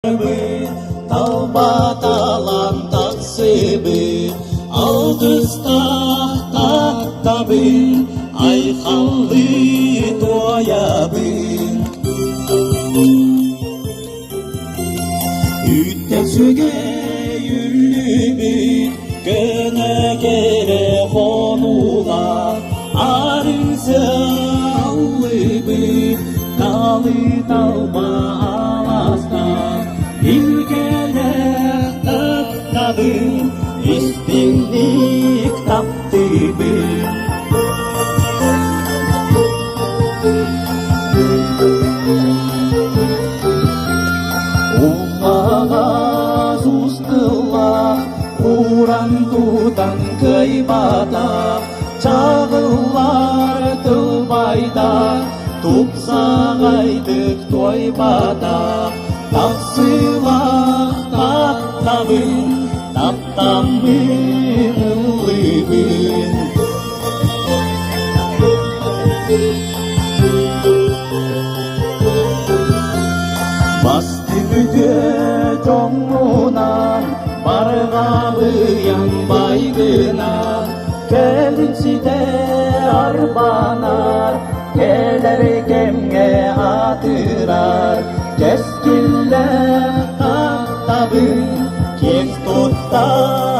Талба талан тахсыбыт, алгыстаах тааттабын, айхаллыы туойабын. Үүттэн сүгэй үллүбүт, көнө кэрэ хонуулаах, арысы аллыбыт, талы талба алаастаах, илгэлээх таптабын, истиҥник таптыыбын. Умаҕас устуллаах, ууран тутан кыайбатах, чаҕыллар тылбайдаах, тупсаҕайдык туойбатах, тахсыылаах таптабын, таптаммын ыллыыбын. Бастыҥ үтүө дьоҥҥунан барҕабыйан байгынан кэлин ситэ арбанар, кэлэр кэмҥэ атырар, кэскиллээх таптабын киэҥ тутта.